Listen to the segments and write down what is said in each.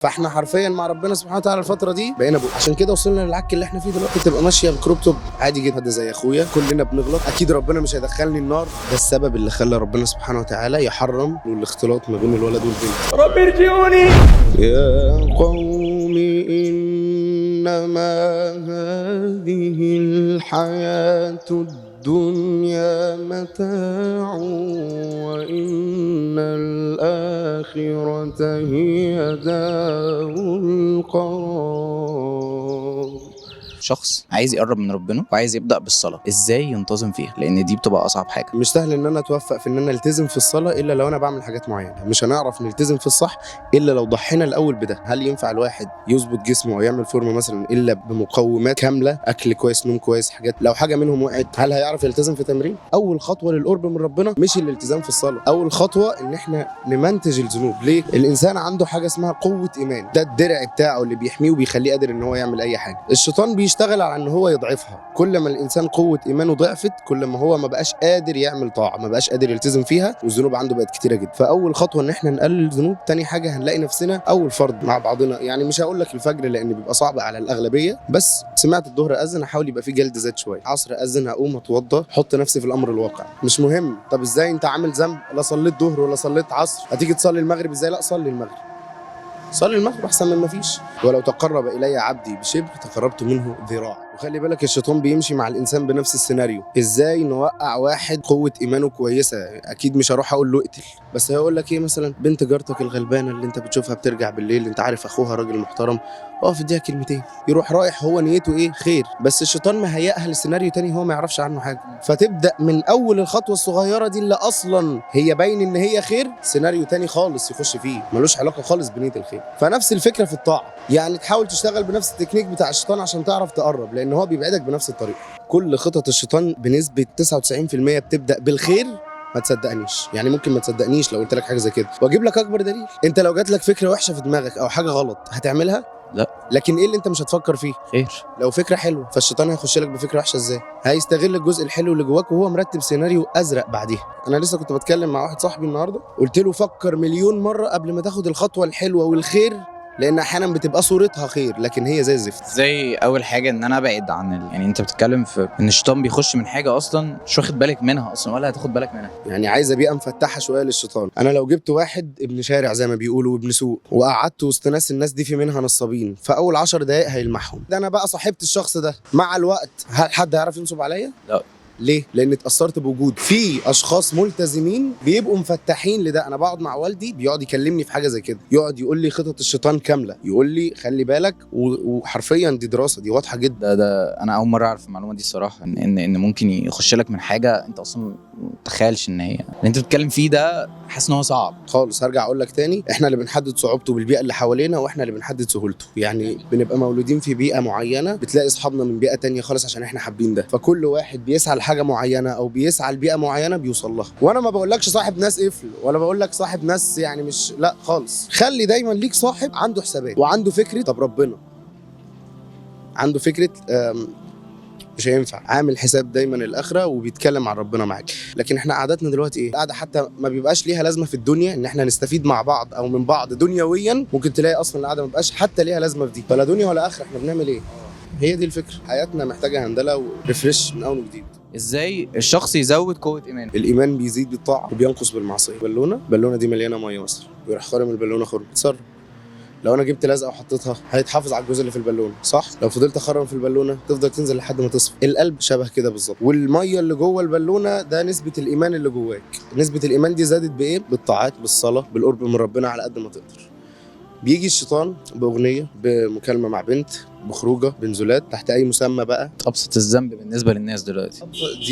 فاحنا حرفيا مع ربنا سبحانه وتعالى الفترة دي بقينا بق. عشان كده وصلنا للعك اللي احنا فيه دلوقتي. تبقى ماشية ب crop top عادي جدا، حد زي اخويا، كلنا بنغلط، اكيد ربنا مش هيدخلني النار. ده السبب اللي خلى ربنا سبحانه وتعالى يحرم الاختلاط ما بين الولد والبنت. رب ارجعوني. يا قوم إنما هذه الحياة الدنيا متاع وإن الآخرة هي دار القرار. شخص عايز يقرب من ربنا وعايز يبدأ بالصلاة، ازاي ينتظم فيها؟ لان دي بتبقى اصعب حاجة. مش سهل ان انا اتوفق في ان انا التزم في الصلاة الا لو انا بعمل حاجات معينة. مش هنعرف نلتزم في الصح الا لو ضحينا الاول بده. هل ينفع الواحد يظبط جسمه او يعمل فورمه مثلا الا بمقومات كامله؟ اكل كويس، نوم كويس، حاجات. لو حاجة منهم وقعت هل هيعرف يلتزم في تمرين؟ اول خطوة للقرب من ربنا مش الالتزام في الصلاة، اول خطوة ان احنا نمنتج الذنوب. ليه؟ الانسان عنده حاجة اسمها قوة ايمان، ده الدرع بتاعه اللي بيحميه وبيخليه قادر ان هو يعمل اي حاجة. الشيطان بيشتغل على ان هو يضعفها. كل ما الانسان قوة ايمانه ضعفت كل ما هو ما بقاش قادر يعمل طاعة، ما بقاش قادر يلتزم فيها، والذنوب عنده بقت كتيرة جدا. فاول خطوة ان احنا نقلل الذنوب. تاني حاجة هنلاقي نفسنا اول فرض مع بعضنا، يعني مش هقول لك الفجر لان بيبقى صعب على الاغلبية، بس سمعت الظهر اذن احاول يبقى في جلد ذات شوية، عصر اذن هقوم اتوضى، احط نفسي في الامر الواقع. مش مهم طب ازاي انت عامل ذنب، لا صليت ظهر ولا صليت عصر، هتيجي تصلي المغرب ازاي؟ لا صلي المغرب، صلي المغرب احسن من ما فيش. ولو تقرب الي عبدي بشبر تقربت منه ذراع. وخلي بالك الشيطان بيمشي مع الانسان بنفس السيناريو. ازاي نوقع واحد قوة ايمانه كويسة؟ اكيد مش هروح اقول له اقتل، بس هيقول لك ايه مثلا؟ بنت جارتك الغلبانه اللي انت بتشوفها بترجع بالليل، انت عارف اخوها راجل محترم، اقف اديها كلمتين، يروح رايح هو نيته ايه؟ خير، بس الشيطان مهيئها لسيناريو تاني هو ما يعرفش عنه حاجة. فتبدا من اول الخطوة الصغيرة دي اللي اصلا هي باين ان هي خير، سيناريو تاني خالص يخش فيه ملوش علاقة خالص بنيه الخير. فنفس الفكرة في الطاعة، يعني تحاول تشتغل بنفس التكنيك بتاع الشيطان عشان تعرف تقرب، لان هو بيبعدك بنفس الطريقة. كل خطط الشيطان بنسبة 99% بتبدا بالخير. ما تصدقنيش، يعني ممكن ما تصدقنيش لو قلت لك حاجة زي كده، واجيب لك اكبر دليل. انت لو جات لك فكرة وحشة في دماغك او حاجة غلط هتعملها؟ لا. لكن ايه اللي انت مش هتفكر فيه؟ خير. لو فكرة حلوة، فالشيطان هيخش لك بفكره وحشة ازاي؟ هيستغل الجزء الحلو اللي جواك وهو مرتب سيناريو ازرق بعديها. انا لسه كنت بتكلم مع واحد صاحبي النهارده، قلت له فكر مليون مرة قبل ما تاخد الخطوة الحلوة والخير، لان احيانا بتبقى صورتها خير لكن هي زي الزفت. ازاي اول حاجة ان انا ابعد عن يعني انت بتتكلم في ان الشيطان بيخش من حاجة اصلا مش واخد بالك منها اصلا ولا هتاخد بالك منها. يعني عايزه بيئة مفتحة شوية للشيطان. انا لو جبت واحد ابن شارع زي ما بيقولوا وابن سوق وقعدت وسط ناس، الناس دي في منها نصابين، فاول 10 دقائق هيلمحهم. ده انا بقى صاحبت الشخص ده، مع الوقت هل حد هيعرف ينصب عليا؟ لا. ليه؟ لان اتاثرت بوجود في اشخاص ملتزمين بيبقوا مفتحين لده. انا بقعد مع والدي بيقعد يكلمني في حاجة زي كده، يقعد يقول لي خطط الشيطان كاملة، يقول لي خلي بالك، وحرفيا دي دراسة، دي واضحة جدا. ده انا اول مرة اعرف المعلومة دي الصراحة، ان ممكن يخش لك من حاجة انت اصلا ما تتخيلش ان هي اللي انت بتتكلم فيه ده، حاسس ان هو صعب خالص. هرجع اقول لك تاني، احنا اللي بنحدد صعوبته بالبيئة اللي حوالينا، واحنا اللي بنحدد سهولته. يعني بنبقى مولودين في بيئة معينة، بتلاقي اصحابنا من بيئة تانية خالص عشان احنا حابين ده، فكل واحد بيسعى لحاجة معينة او بيسعى لبيئه معينة بيوصل لها. وانا ما بقولكش صاحب ناس قفل، ولا بقول لك صاحب ناس يعني مش، لا خالص. خلي دايما ليك صاحب عنده حسابات وعنده فكرة طب ربنا، عنده فكرة مش هينفع، عامل حساب دايما الاخرة وبيتكلم عن ربنا معاك. لكن احنا قعدتنا دلوقتي ايه؟ قاعدة حتى ما بيبقاش ليها لازمه في الدنيا ان احنا نستفيد مع بعض او من بعض دنيويا. ممكن تلاقي اصلا القعدة ما بيبقاش حتى ليها لازمه في دي، ولا دنيا ولا اخره. احنا بنعمل ايه؟ هي دي الفكرة. حياتنا محتاجه هندله و refresh من اول وجديد. ازاي الشخص يزود قوة ايمانه؟ الايمان بيزيد بالطاعة وبينقص بالمعصية. بالونه، بالونه دي مليانة مية مثلا، يروح خارم البالونة خرم، اتسرب. لو انا جبت لزقه وحطيتها هيتحافظ على الجزء اللي في البالونة، صح؟ لو فضلت اخرم في البالونة تفضل تنزل لحد ما تصفى. القلب شبه كده بالظبط. والمية اللي جوه البالونة ده نسبه الايمان اللي جواك. نسبه الايمان دي زادت بايه؟ بالطاعات، بالصلاة، بالقرب من ربنا على قد ما تقدر. بيجي الشيطان باغنية، بمكالمه مع بنت، بخروجه، بنزولات، تحت اي مسمى بقى. ابسط الذنب بالنسبة للناس دلوقتي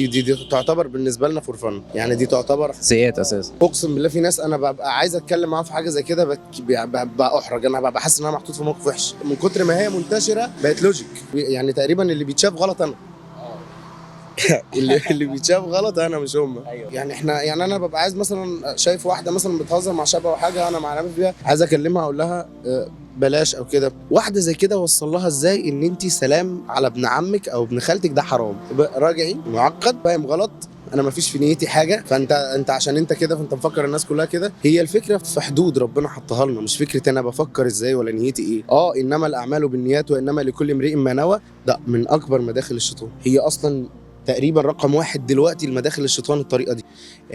دي تعتبر بالنسبة لنا for fun، يعني دي تعتبر سيئات اساسا. اقسم بالله في ناس انا ببقى عايز اتكلم معاهم في حاجة زي كده ببقى احرج، انا ببقى حاسس ان انا محطوط في موقف وحش من كتر ما هي منتشرة بقت logic. يعني تقريبا اللي بيتشاف غلط انا، اللي بيتشاف غلط انا مش هم. أيوة. يعني احنا، يعني انا ببقى عايز مثلا شايف واحدة مثلا بتهزر مع شاب او حاجة انا مع فيها، عايز اكلمها اقول لها بلاش او كده. واحدة زي كده وصل لها ازاي ان انت سلام على ابن عمك او ابن خالتك ده حرام؟ راجعي معقد، فاهم غلط، انا ما فيش في نيتي حاجة، فانت عشان انت كده فانت مفكر الناس كلها كده. هي الفكرة في حدود ربنا حطها لنا، مش فكرة انا بفكر ازاي ولا نيتي ايه. انما الاعمال بالنيات وانما لكل امرئ ما نوى. ده من اكبر مداخل الشيطان، هي اصلا تقريبا رقم 1 دلوقتي المداخل الشيطان الطريقة دي،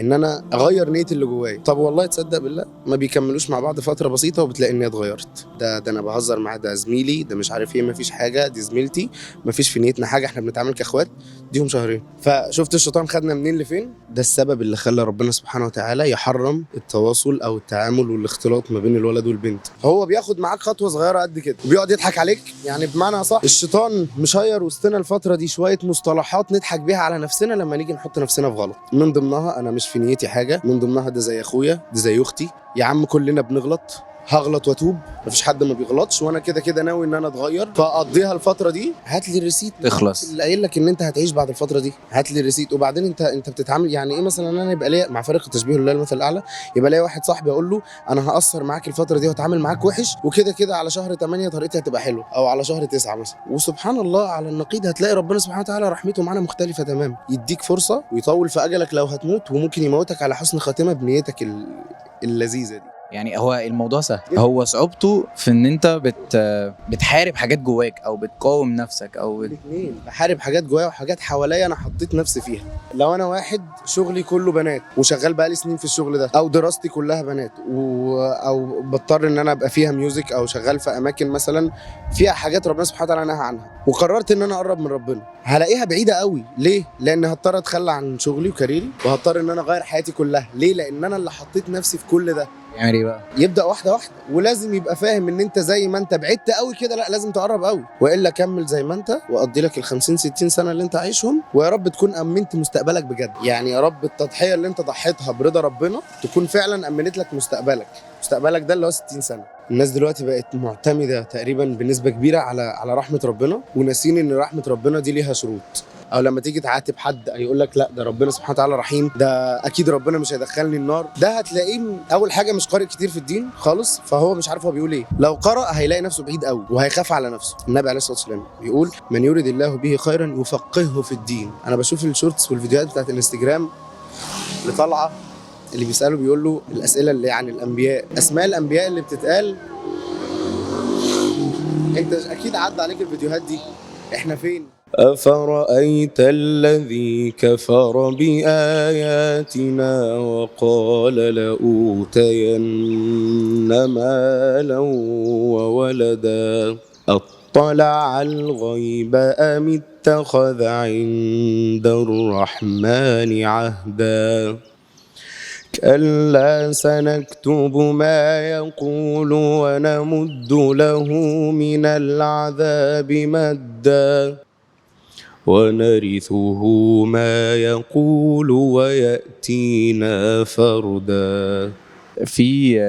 ان انا اغير نيتي اللي جوايا. طب والله تصدق بالله ما بيكملوش مع بعض فترة بسيطة وبتلاقي النية اتغيرت. ده انا بهزر معاه، ده زميلي، ده مش عارف ايه، ما فيش حاجة، دي زميلتي، ما فيش في نيتنا حاجة، احنا بنتعامل كاخوات. ديهم شهرين. فشفت الشيطان خدنا منين لفين؟ ده السبب اللي خلى ربنا سبحانه وتعالى يحرم التواصل او التعامل والاختلاط ما بين الولد والبنت. هو بياخد معاك خطوة صغيرة قد كده وبيقعد يضحك عليك. يعني بمعنى صح الشيطان مشير وسطنا الفترة دي شوية مصطلحات نضحك بيها على نفسنا لما نيجي نحط نفسنا في غلط. من ضمنها انا مش في نيتي حاجة، من ضمنها ده زي اخويا، ده زي اختي، يا عم كلنا بنغلط، هغلط واتوب، مفيش حد ما بيغلطش، وانا كده كده ناوي ان انا اتغير، فاقضيها الفترة دي. هات لي ال receipt تخلص اللي قايل لك ان انت هتعيش بعد الفترة دي، هات لي ال receipt. وبعدين انت بتتعامل يعني ايه مثلا؟ انا يبقى ليا مع فرق التشبيه لله المثل الاعلى، يبقى ليا واحد صاحبي اقول له انا هقصر معاك الفترة دي وهتعامل معاك وحش، وكده كده على شهر 8 طريقتي هتبقى حلوة، او على شهر 9 مثلا. وسبحان الله على النقيض هتلاقي ربنا سبحانه وتعالى رحمته معانا مختلفة تماما، يديك فرصة ويطول في اجلك لو هتموت، وممكن يموتك على حسن خاتمه بنيتك اللذيذة دي. يعني هو الموضوع سهل، هو صعوبته في ان انت بتحارب حاجات جواك او بتقاوم نفسك او الاثنين، بحارب حاجات جوايا وحاجات حواليا انا حطيت نفسي فيها. لو انا واحد شغلي كله بنات وشغال بقالي سنين في الشغل ده، او دراستي كلها بنات او بضطر ان انا ابقى فيها music، او شغال في اماكن مثلا فيها حاجات ربنا سبحانه وتعالى نهى عنها، وقررت ان انا اقرب من ربنا، هلاقيها بعيدة قوي. ليه؟ لان هضطر اتخلى عن شغلي و career ي، وهضطر ان انا اغير حياتي كلها. ليه؟ لان انا اللي حطيت نفسي في كل ده. يعمل ايه بقى؟ يبدا واحدة واحدة، ولازم يبقى فاهم ان انت زي ما انت بعدت قوي كده، لا لازم تقرب قوي، والا كمل زي ما انت وقضي لك ال 50 60 سنة اللي انت عايشهم، ويا رب تكون امنت مستقبلك بجد. يعني يا رب التضحية اللي انت ضحيتها برضا ربنا تكون فعلا امنت لك مستقبلك. مستقبلك ده اللي هو 60 سنة. الناس دلوقتي بقت معتمدة تقريبا بنسبة كبيرة على رحمه ربنا، وناسين ان رحمه ربنا دي ليها شروط. او لما تيجي تعاتب حد يقول لك لا ده ربنا سبحانه وتعالى رحيم، ده اكيد ربنا مش هيدخلني النار. ده هتلاقيه اول حاجة مش قارئ كتير في الدين خالص، فهو مش عارف هو بيقول ايه. لو قرأ هيلاقي نفسه بعيد قوي وهيخاف على نفسه. النبي عليه الصلاة والسلام بيقول من يريد الله به خيرا يفقهه في الدين. انا بشوف ال shorts والفيديوهات بتاعت الانستجرام اللي طالعه، اللي بيساله بيقول له الاسئلة اللي عن الانبياء، اسماء الانبياء اللي بتتقال. انت اكيد عدى عليك الفيديوهات دي. احنا فين؟ أفرأيت الذي كفر بآياتنا وقال لأوتين مالا وولدا أطلع الغيب أم اتخذ عند الرحمن عهدا كلا سنكتب ما يقول ونمد له من العذاب مدا ونرثه ما يقول ويأتينا فردا. في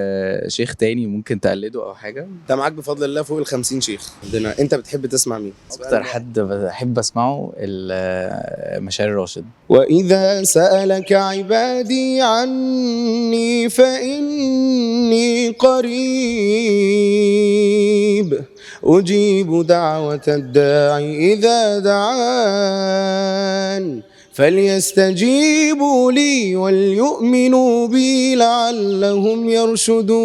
شيخ تاني ممكن تقلده او حاجة؟ انت معاك بفضل الله فوق 50 شيخ عندنا. انت بتحب تسمع مين؟ اكتر حد بحب اسمعه مشاري راشد. وإذا سألك عبادي عني فإني قريب أجيب دعوة الداعي إذا دعان فليستجيبوا لي وليؤمنوا بي لعلهم يرشدون.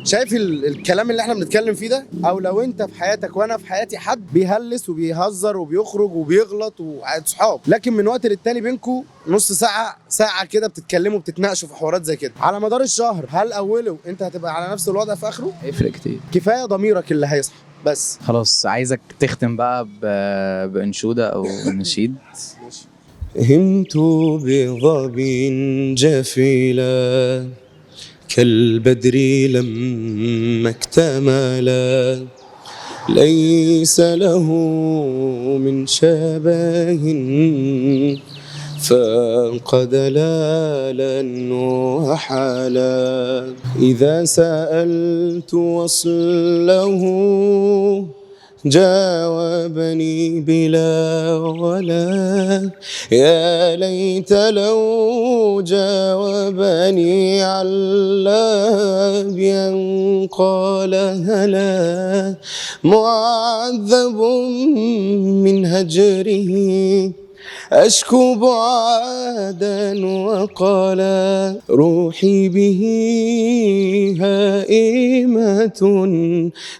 شايف الكلام اللي احنا بنتكلم فيه ده؟ او لو انت في حياتك وانا في حياتي حد بيهلس وبيهزر وبيخرج وبيغلط وصحاب، لكن من وقت للتاني بينكم نص ساعة ساعة كده بتتكلموا بتتناقشوا في حوارات زي كده على مدار الشهر، هل اوله انت هتبقى على نفس الوضع في اخره؟ هيفرق كتير. كفاية ضميرك اللي هيصحى بس. خلاص عايزك تختم بقى بانشوده او نشيد. همت بظب جفيلا كالبدر لما اكتملا ليس له من شبه فقد دلالا وحالا إذا سألت وصله جاوبني بلا ولا يا ليت لو جاوبني علا بأن قال هلا معذب من هجره أشكو بعادا وقالا، روحي به هائمة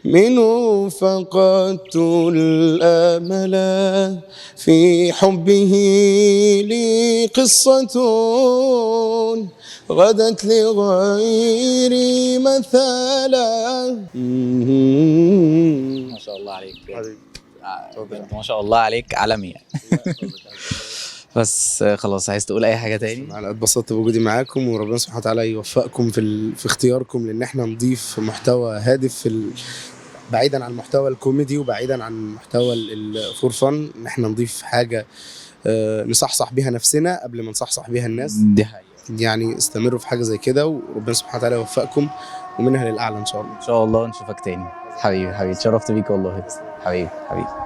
منه فقدت الأمل، في حبه لي قصة غدت لغيري مثلا. ما شاء الله عليك بجد. بجد ما شاء الله عليك، عالمي يعني. بس خلاص، عايز تقول اي حاجة تاني؟ انا اتبسطت بوجودي معاكم، وربنا سبحانه وتعالى يوفقكم في اختياركم، لان احنا نضيف محتوى هادف بعيدا عن المحتوى الكوميدي وبعيدا عن محتوى ال for fun، ان احنا نضيف حاجة نصحصح بيها نفسنا قبل ما نصحصح بيها الناس. دي حقيقه. يعني استمروا في حاجة زي كده، وربنا سبحانه وتعالى يوفقكم ومنها للاعلى ان شاء الله. ان شاء الله نشوفك تاني حبيبي. حبيبي، اتشرفت بيك والله، حبيبي حبيبي.